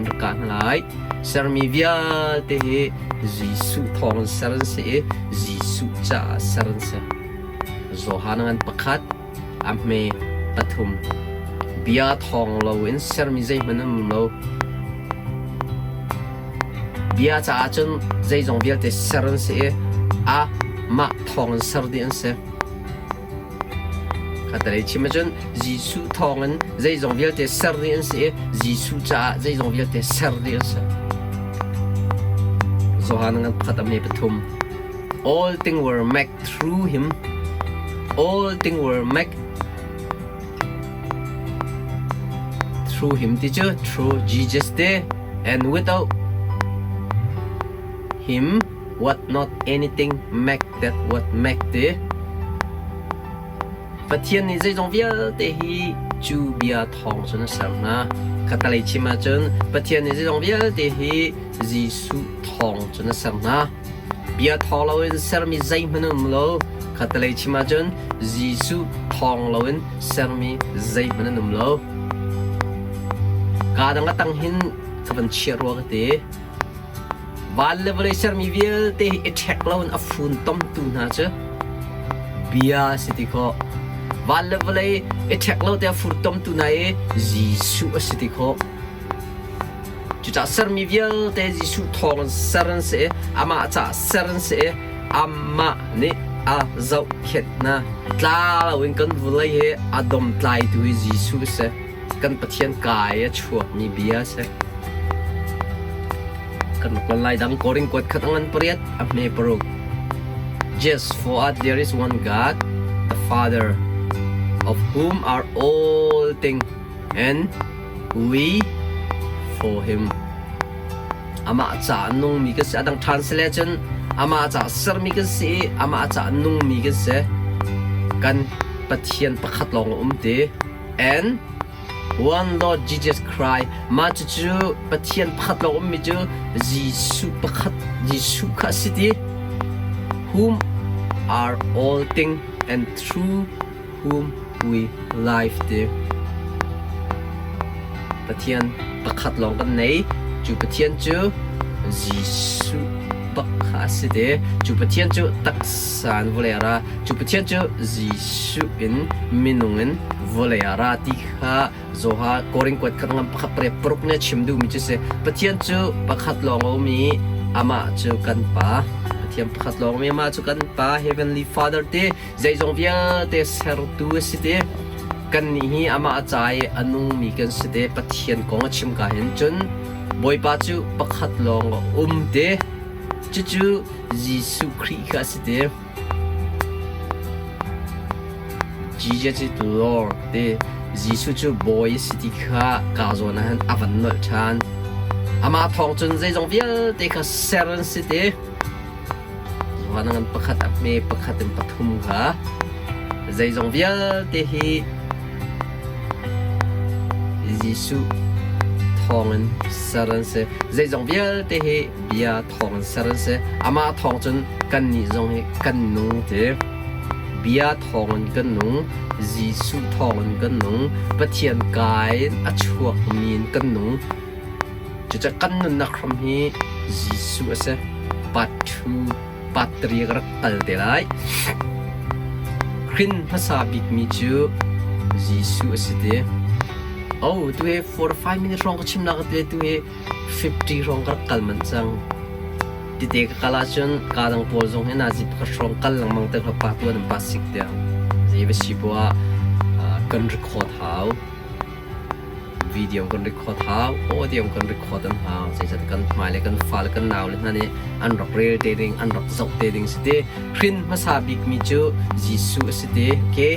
Kan rak kah hna lai. Sermi vialte hi Jesuh thawng in ser an si i Jesuh caah ser an si. Johan ngan pakhat a hme pathum. Bia thawng loin sermi zeihmanh an um lo. Bia caah cun zeizong vialte ser an si i a mah thawng in ser dih an si. Khatalei chim ahcun Jesuh thawngin zeizong vialte ser dih an si i Jesuh caah zeizong vialte ser dih an si. Johan ngan pakhat a me pathum. All things were made through him. All things were made through him ti cu through Jesus te and without him what not anything make that what make ti. Pathian nih zeizong vialte hi cu bia thawng cun a ser hna. Khatalei chim ahcun Pathian nih zeizong vialte hi Jesuh thawng cun a ser hna. Bia thawng loin sermi zeihmanh an um lo. Khatalei chim ahcun Jesuh thawng loin sermi zeihmanh an um lo. Kaa dang a tang hin ka van chiah rua ka ti. Van le vawlei sermi vialte hi i ṭhek loin a funtomtu hna cu bia a si ti khawh. Van le vawlei i ṭhek lo te a funtomtu hna i Jesuh a si ti khawh. Cucaah sermi vialte Jesuh thawng in ser an si i amah caah ser an si i amah nih a zohkhenh hna. Tla loin kan vawlei hi a domtlaitu hi Jesuh a si. Kan Pathian kai a chuakmi bia a si. Kan rak lai dang Korin kuat khat ang an pariat a hme paruk. Just for us there is one God, the Father, of whom are all things, and we for him. Amah ca nungmi kan si. Adang ṭhan sile cun amah ca sermi kan si i amah ca nungmi kan si. Kan Pathian pakhat lawng a um ti. And one Lord Jesus Christ mah cucu Pathian pakhat lawng ummi cu Jesuh pakhat Jesuh kha a si ti whom are all things and through whom we live ti Pathian pakhat lawng kan nei cu Pathian cu Jesuh bak kha a si ti cu Pathian cu taksa in vawlei a ra cu Pathian cu Jesuh in minung in vawlei ah ra ti kha Zoha Korin kuat khat ngam pakhat pariat paruk nih a chim duhmi cu si. Pathian cu pakhat lawng a um i amah cu kan Pa. Pathian pakhat lawng um i amah cu kan Pa Heavenly Father ti zeizong vialte sertu a si ti. Kannih hi amah a ca i a nungmi kan si ti Pathian kong a chim ka hin cun Bawipa cu pakhat lawng a um ti. Cucu Jesuh Khrih kha a si ti. Jesus is Lord ti Jesuh cu Bawi a si ti kha kaa zawn ah hin a van nolh ṭhan. Amah thawng cun zeizong vialte kha ser an si ti. Johan ngan pakhat a hme pakhat in pathum kha zeizong vialte hi Jesuh thawngin ser an si. Zeizong vialte hi bia thawng in ser an si. Amah thawng cun kannih zong hi kan nung ti. Bia thawng in kan nung, Jesuh thawng in kan nung, Pathian kai in a chuakmi in kan nung. Cucaah kan nunnak hram hi Jesuh a si. Part 2, part 3 ka rak kal te lai. Hrin hmasa bikmi cu Jesuh a si ti. Oh, tu hi 4 5 minutes hrawng ka chim nak te tu hi 50 hrawng ka rak kal manh cang. Tite ka kal ahcun kaa dang pawl zong hi nazi pakhat hrawng kal lengmang te pa tuan in pa sik tiang. Zei va si poah ah kan record hau. Video kan record hau, audio kan record an hau. Zeicahtiah kan hmai le kan fa le kan nau le hna nih an rak rel te ding, an rak zoh te ding si ti. Hrin hmasa bikmi cu Jesuh a si ti. Okay?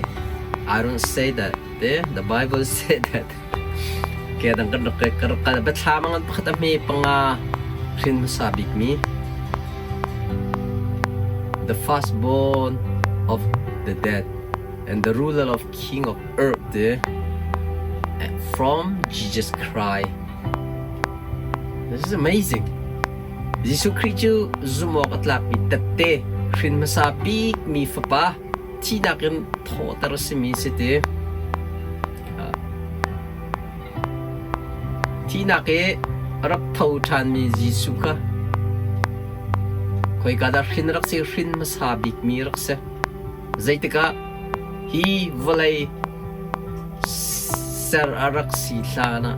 I don't say that. The Bible say that. Kedang kan rak ka rak kal biathlam a ngan pakhat a hme panga hrin hmasa bikmi the firstborn of the dead and the ruler of king of earth te from Jesus Christ. This is amazing. Jesuh Khrih cu zumh awk a tlakmi tette hrin hmasa bikmi fapa thihnak in thawhter a simi si ti. Thihnak i A rak tho ṭhanmi Jesuh kha khoika dah hrin rak si hrin hmasa bikmi rak si. Zeitikah hi vawlei ser a rak si hlan ah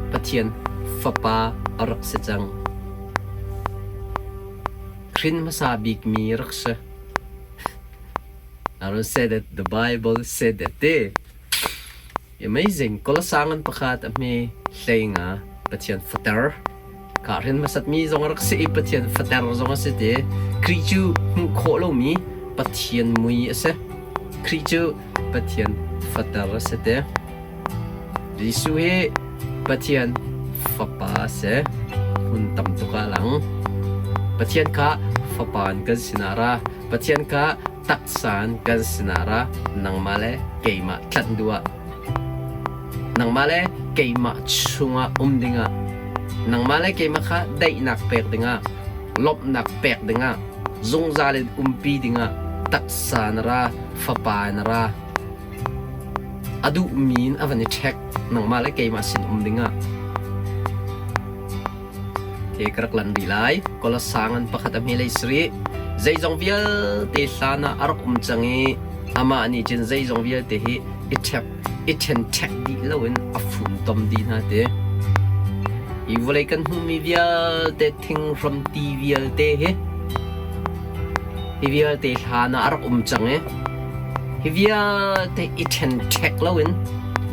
Pathian Fapa a rak si cang. Hrin hmasa bikmi rak si. I don't say that the Bible said that te. Amazing. Kolasangan pakhat a hme hlei nga Pathian fater. Ka hrin hmasatmi zong a rak si i Pathian fater zong a si ti. Khrih cu hmuh khawh lomi Pathian mui a si. Khrih cu Pathian fater a si ti. Jesuh hi Pathian Fapa a si. Hmun tam tuk ah lang. Pathian kha Fapa in kan sinah ra. Pathian kha taksa in kan sinah ra. Nangmah le keimah tlanh duh ah. Nangmah le keimah chungah um dingah. Nangmah le keimah kha daihnak pek dingah, lawmhnak pek dingah, zungzal in umpi dingah taksa na ra, Fapa na ra. A duhmi in a van i ṭhek nangmah le keimah sin um dingah. Ke ka rak lan rih lai. Kolosang an pakhat a hmelei sarih. Zeizong vialte hlan ah a rak um cang i amah nih cun zeizong vialte hi i ṭhek i ṭhenṭhek dih loin a funtom dih hna ti. Hi vawlei kan hmuhmi vialte thinghram ti vialte hi hi vialte hlan ah a rak um cang i hi vialte i ṭhenṭhek loin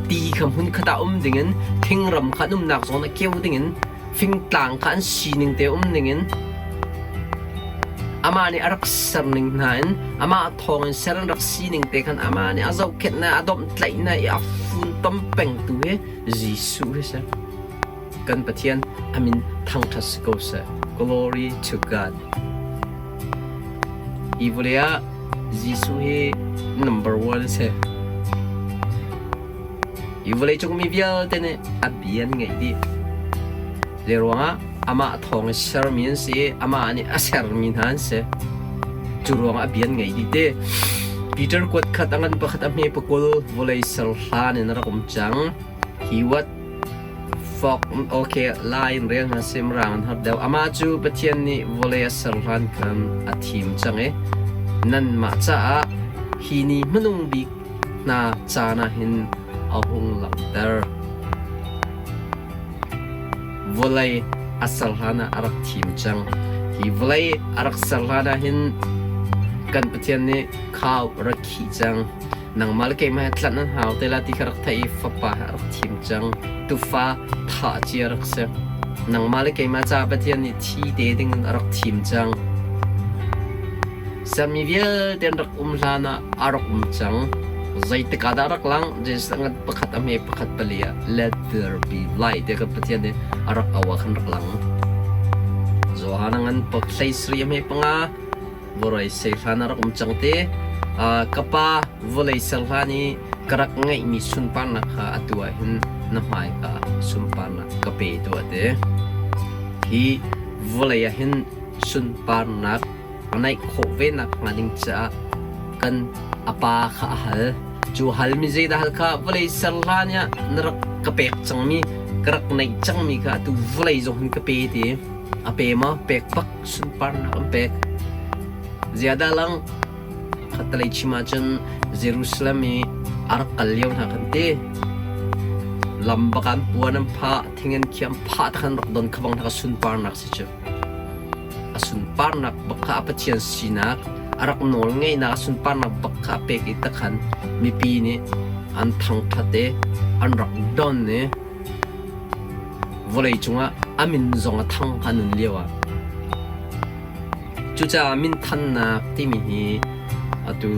ti kha hmunkhat ah um dingin thingram kha an umnak zawn ah keu dingin fingtlang kha an sining te um dingin amah nih a rak serning hna in amah thawngin ser an rak sining te khan amah nih a zohkhenh na a domhtlaih na i a funtom pengtu hi Jesuh hi si. Kan Pathian a min thangṭhat si ko seh. Glory to God. Hi vawlei ah Jesuh hi number one a si. Hi vawleicung mi vialte nih a bia an ngaih dih. Zei ruangah amah thawng in sermi an si i amah nih a sermi hna an si. Cu ruangah a bia an ngaih dih te. Peter kuat khat a ngan pakhat a hme pakul vawlei ser hlan in a rak um cang. He what Fok okay lai in rel hna sim rang an har deuh. Amah cu Pathian nih vawlei a ser hlan khan a thim cang i nanmah caah hi ni hmanung bik hna caan ah hin a hung langhter. Vawlei a ser hlan ah a rak thim cang. Hi vawlei a rak ser hlan ah hin kan Pathian nih khau rak khih cang. Nangmah le keimah he tlanh an hau te la ti kha rak theih i fapa he a rak thim cang. Tufa thah cia rak si. Nangmah le keimah caah Pathian nih thi te ding in a rak thim cang. Sermi vialte an rak um hlan ah a rak um cang. Zeitik ah dah rak lang? Genesis ngan pakhat a hme pakhat pali ah let there be light ti kan Pathian nih a rak au ah khan rak lang. Johan ngan hlei sri a hme panga vawlei ser hlan a rak um cang te. Ka pa vawlei ser hlan i ka rak ngeihmi sunparnak kha atu ah hin na hmaika sunparnak ka pe tuah te. Hi vawlei ah hin sunparnak a neih khawh ve nak hnga ding caah kan a pa kha a hal. Cu halmi zeidah hal kha vawlei ser hlan ah na rak ka pek cangmi ka rak neih cangmi kha atu vawlei zong hin ka pe ti. A pe maw? Pek bak sunparnak an pek. Ziadah lang khattelei chim ahcun Jerusalem i a rak kal lio hna khan ti. Lam bak an puan an phah, thing an khiam phah te khan rak don kha bang hna kha sunparnak si cu. A sunparnak bak kha a Pathian sinak, a rak nawl ngeihnak a sunparnak bak kha a pek i takhan mipi nih an thangṭhat i an rak don i Vawlei cungah a min zong a thang a nun lioah. Cucaah minthannak timi hi atu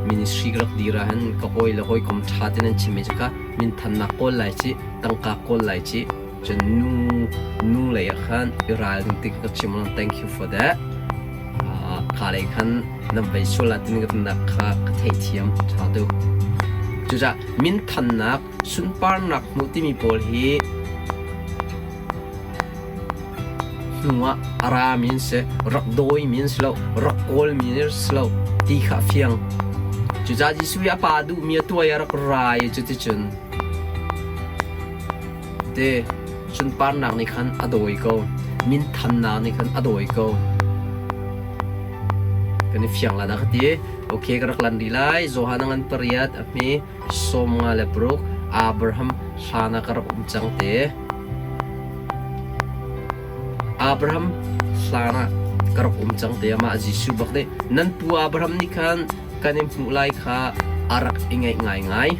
ministry ka rak dir ahhin ka hawi le hawikom ṭha tein an chimmi cu ka minthannak kawl lai cih, tangka kawl lai cih, cun nu nu lei ah khan i ralring ti ka chim lang. Thank you for that. Kha lei khan nan vei sual ah tin ka nak kha ka theihthiam ṭha tuk. Cucaah minthannak Sunparnak hmuh timi pawl hi hnu ah a rami an si, rak dawimi an si lo, rak kawlmi an si lo ti kha a fiang. Cucaah Jesuh i a pa duhmi a tuah i a rak ra i cuticun. Te sunparnak nih khan a dawi ko. Minthannak nih khan a dawi ko. Kan i fiang la dah ka ti. Okay, ka rak lan rih lai. Johan a ngan pariat a hme 56 Abraham hlan ah ka rak um cang te. Abraham hlan ah ka rak um cang te amah Jesuh bak nih nan pu Abraham nih khan kan in hmuh lai kha a rak i ngaih ngaingai.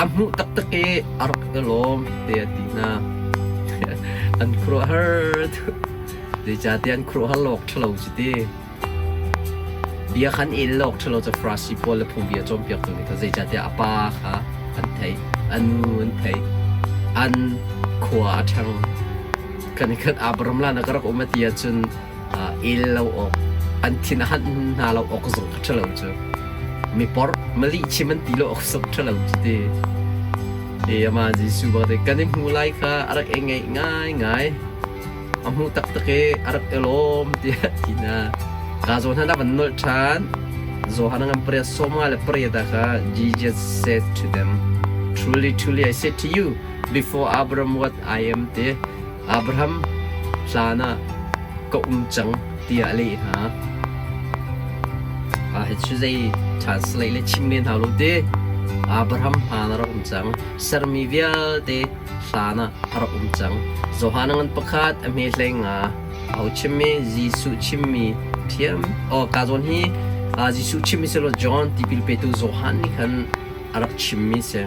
A hmuh taktak i a rak i lawm tiah a ti hna. An khuaruahhar tuk. Zeicahtiah an khuaruahhar lawk ṭhalo cu ti. Bia khan el lawk ṭhalo cu Farasi pawl le phungbia cawnpiaktu nih khan zeicahtiah a pa kha an theih, a nu an theih, an khua a ṭhang. Kan i khat Abraham lan ah ka rak um a ti ahcun el lo awk an thin a hanh hna lo awk zong kha ṭhalo cu mi porh malih chim an ti lo awk zong ṭhalo cu ti e ama Jesuh bak te kan i hmu lai kha a rak i ngeih ngai ngai a hmu taktak i a rak i lawm tiah ti na ka zawn han a van nolh ṭhan Johan ngan pariat 58 ah kha Jesus said to them truly truly I say to you before Abraham what I am te Abraham hlan ah ka um cang tiah a leh hna. Hi cu zei translate le chim len hau lo ti. Abraham hlan a rak um cang. Sermi vialte hlan ah a rak um cang. Johan ngan pakhat a hme hlei nga. Aho chimmi Jesuh chimmi thiam. Oh, ka zawn hi Jesuh chimmi si lo John tipil petu Johan nih khan a rak chimmi si.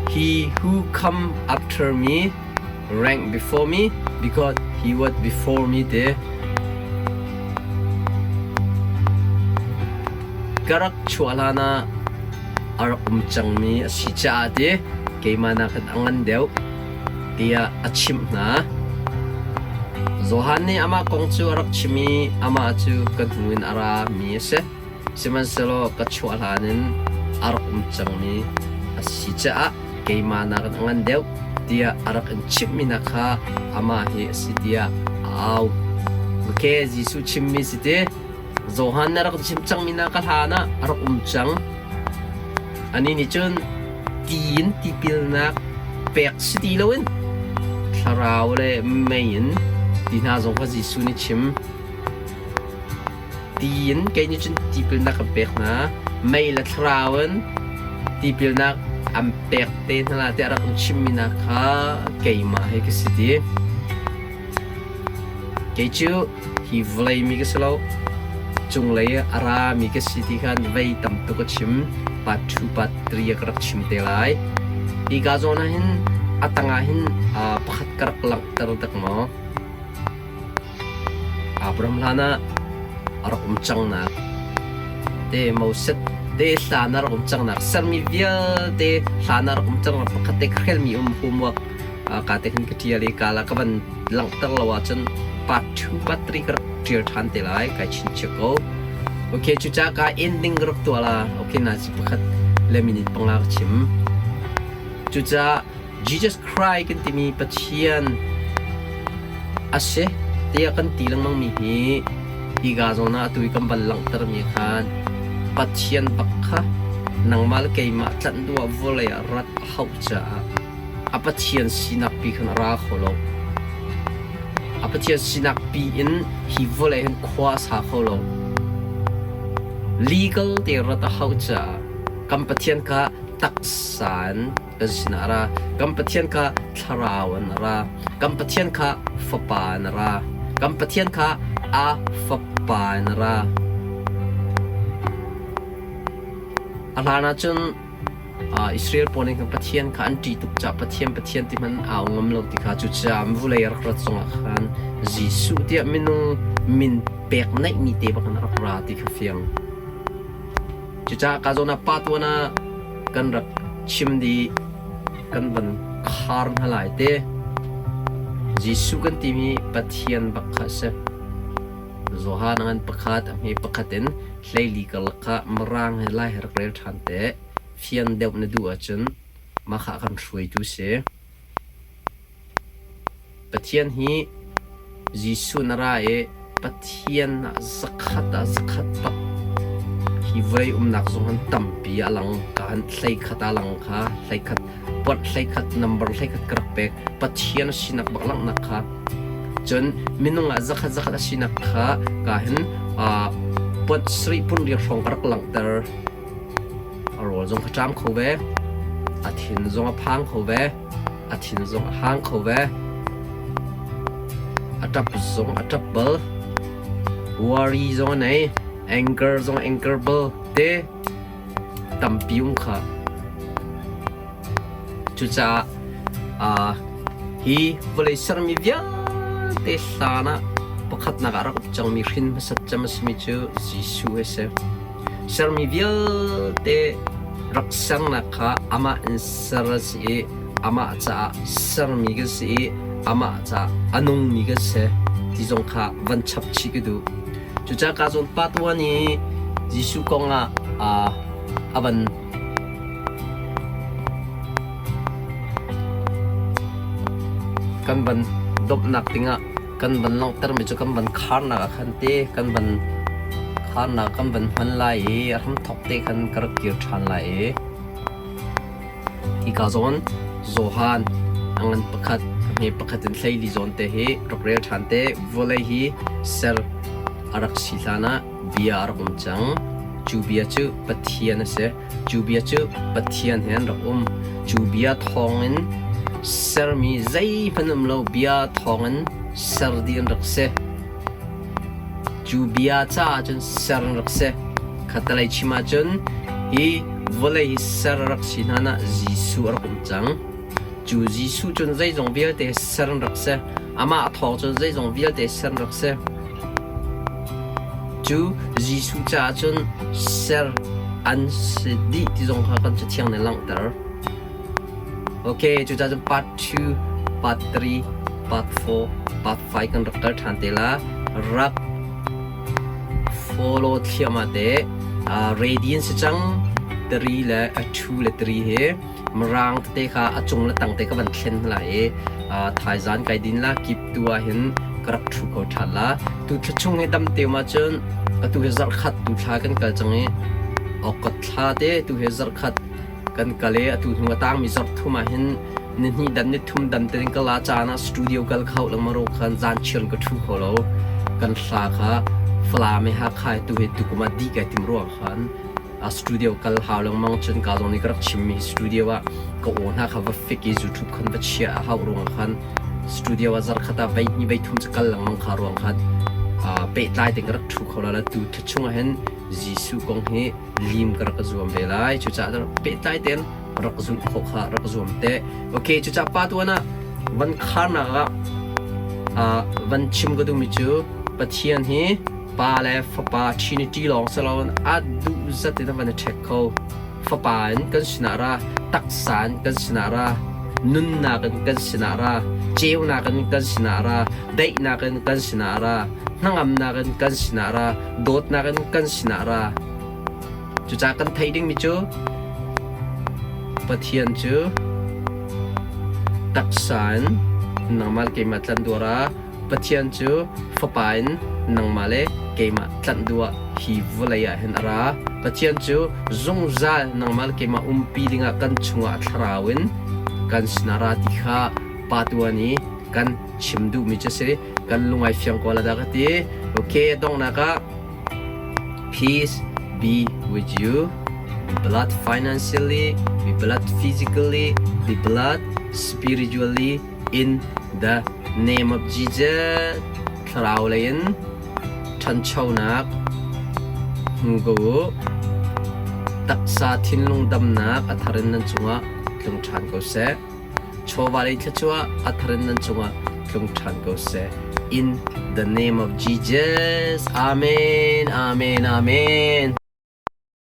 He who come after me rank before me because he was before me te. Ka rak chuah hlan ah a rak um cangmi a si caah ti keimah nakin a ngan deuh tiah a chimh hna. Johan nih amah kong cu a rak chim i amah cu ka hnu in a rami a si. Sihmanhsehlaw ka chuah hlan in a rak um cangmi a si caah keimah nakin a ngan deuh tiah a rak in chimhmi hna kha amah hi a si tiah a au. Okay, Jesuh chimmi si ti. Johan nih a rak chim cangmi hna ka hlan ah a rak um cang. Anih nih cun ti in tipilnak pek si ti loin thlarau le mei in ti hna zong kha Jesuh nih chim. Ti in kei nih cun tipilnak kan pek hna. Mei le thlarau in tipilnak an pek te hna lai tiah rak in chimmi hna kha keimah hi ka si ti. Kei cu hi vawlei mi ka si lo. Cunglei a rami ka si ti khan vei tam tuk a chim. Part 2, part 3 ah ka rak chim te lai. Hi ka zawn ah hin a tangah hin pakhat ka rak langhter tak maw? Abraham hlan ah a rak um cangnak te Moses te hlan ah rak um cangnak sermi vialte hlan ah rak um cangnak pakhat te khrelmi um homework ka te khan ka ṭial i kala ka van langhter lo ahcun part 2 part 3 ka rak ṭial ṭhan te lai kai chinchiah ko. Okay, cucaah ka ending ka rak tuah la. Okay, na si pakhat le minute panga ka chim. Cucaah Jesus Christ kan timi Pathian a si tiah kan ti lengmangmi hi hika zawn ah atu i kan van langhtermi khan Pathian bak kha nangmah le keimah tlanh duh ah vawlei ah rat a hauh caah a Pathian sinak pi khan a ra kho lo. A Pathian sinak pi in hi vawlei hin khua a sa kho lo. Legal te rat a hauh caah kan Pathian kha taksa in kan sinah a ra. Kan Pathian kha thlarau in a ra. Kan Pathian kha fapa in a ra. Kan Pathian kha a fapa in a ra. A hlan ahcun Israel pawl nih khan Pathian kha an ṭih tuk caah Pathian Pathian ti hmanh au ngam lo ti kha cucaah vulei a rak rat zongah khan Jesuh tiah minung min pek naihmi te bak in a rak ra ti kha fiang. Cucaah ka zawn ah pa tuan ah kan rak chim dih, kan van khar hna lai te. Jesuh kan timi Pathian bak kha a si. Johan ngan pakhat a hme pakhat in hleili karlak kha Mirang he lai he rak rel ṭhan te. Fian deuh na duh ahcun mah kha kan hruaitu si. Pathian hi Jesuh na ra i Pathian ah zakhat ah zakhat bak. Hi vawlei umnak zong han tampi a lang ka han 11 a lang kha 11 point 11 number 11 ka rak pek. Pathian a sinak bak langhnak kha. Cun minung ah zakhat zakhat a sinak kha ka hin point sarih pun riang hrawng ka rak langhter. A rawl zong kha ṭam kho ve. A thin zong a phang kho ve. A thin zong a hang kho ve. A ṭap zong a ṭap bal. Worry zong a nei. Anger zong anger bal te tampi um kha. Cucaah uh, hi vawlei sermi vialte hlan ah pakhatnak ah rak um cangmi hrin hmasat cem a simi cu Jesuh a si. Sermi vialte rak sernak kha amah in ser a si i amah caah sermi kan si i amah caah a nungmi kan si ti zong kha van chap chih ka duh. Cucaah ka zawn pa tuan i Jesuh kong ah a van kan van domhnak dingah kan van langhtermi cu kan van kharnak ah khan te kan van kharnak kan van hman lai i a hramthawk te khan ka rak kir ṭhan lai i hika zawn Johan a ngan pakhat a hme pakhat in 14 zawn te hi rak rel ṭhan te. Vawlei hi ser a rak si hlan ah bia a rak um cang. Cu bia cu Pathian a si. Cu bia cu Pathian he an rak um. Cu bia thawngin sermi zeihmanh um lo bia thawngin ser dih an rak si. Cu bia caah cun ser an rak si. Khattelei chim ahcun hi vawlei hi ser a rak si hlan ah Jesuh a rak um cang. Cu Jesuh cun zeizong vialte ser an rak si. Amah thawng cun zeizong vialte ser an rak si. Cu Jesuh caah cun ser an si dih ti zong kha kan Cathiang nih a langhter. Okay, cucaah cun part 2, part 3, part 4, part 5 kan rak kal ṭhan te la. Rak follow thliahmah te. Uh, ready in si cang. 3 le a 2 le 3 hi Mirang tete kha a cung le tang te ka van thlen hna lai i thaizan kai din la kip tu ah hin ka rak ṭhu kho ṭhan la. Tu thla chung hi dam te ma cun atu hi zarhkhat tu thla kan kal cang i August thla te tu hi zarhkhat kan kal i atu hnu a tangmi zarh thum ah hin ni hnih dan ni thum dan te ka la caan ah studio kal kho lengmang ro khan zan chiar ka ṭhu kho lo. Kan hla kha Falam i Hakha tu hi tukum ah dih kai tim ruang khan a studio kal hau lengmang cun ka zong nih ka rak chimmi studio ah ka aw hna kha va fik i YouTube khan va chia a hauh ruang khan studio ah zarkhat ah vei hnih vei thum cu kal lengmang kha ruang khan pehtlai te ka rak thu kho la la tu thla chung ah hin Jesuh kong hi lim ka rak zuam ve lai. Cucaah pehtlai tein rak zulh khawh kha rak zuam te. Okay, cucaah pa tuan ah van kharnak ah van chim ka duhmi cu Pathian hi Pa le Fapa Trinity lawng si loin a duh zat in a van i ṭhek kho. Fapa in kan sinah ra, taksa in kan sinah ra, nunnak in kan sinah ra, ceunak in kan sinah ra, daihnak in kan sinah ra, hnangamnak in kan sinah ra, dawtnak in kan sinah ra. Cucaah kan theih dingmi cu Pathian cu taksa in nangmah le keimah tlanh duar ah Pathian cu Fapa in nangmah le keimah tlanh duh ah hi vawlei ah hin a ra. Pathian cu zungzal nangmah le keimah umpi dingah kan chungah a thlarau in kan sinah ra ti kha Pa tuan i kan chim duhmi cu a si. Kan lung ai fiang ko la dah ka ti. Okay, donghnak ah peace be with you. Be blessed financially, be blessed physically, be blessed spiritually in the name of Jesus. Thlarau lei in ṭhanchonak hmu ko u. Taksa thinlung damnak a thar in nan cungah tlung ṭhan ko seh. Chawva lei thluachuah a thar in nan cungah tlung ṭhan ko seh. In the name of Jesus. Amen. Amen. Amen.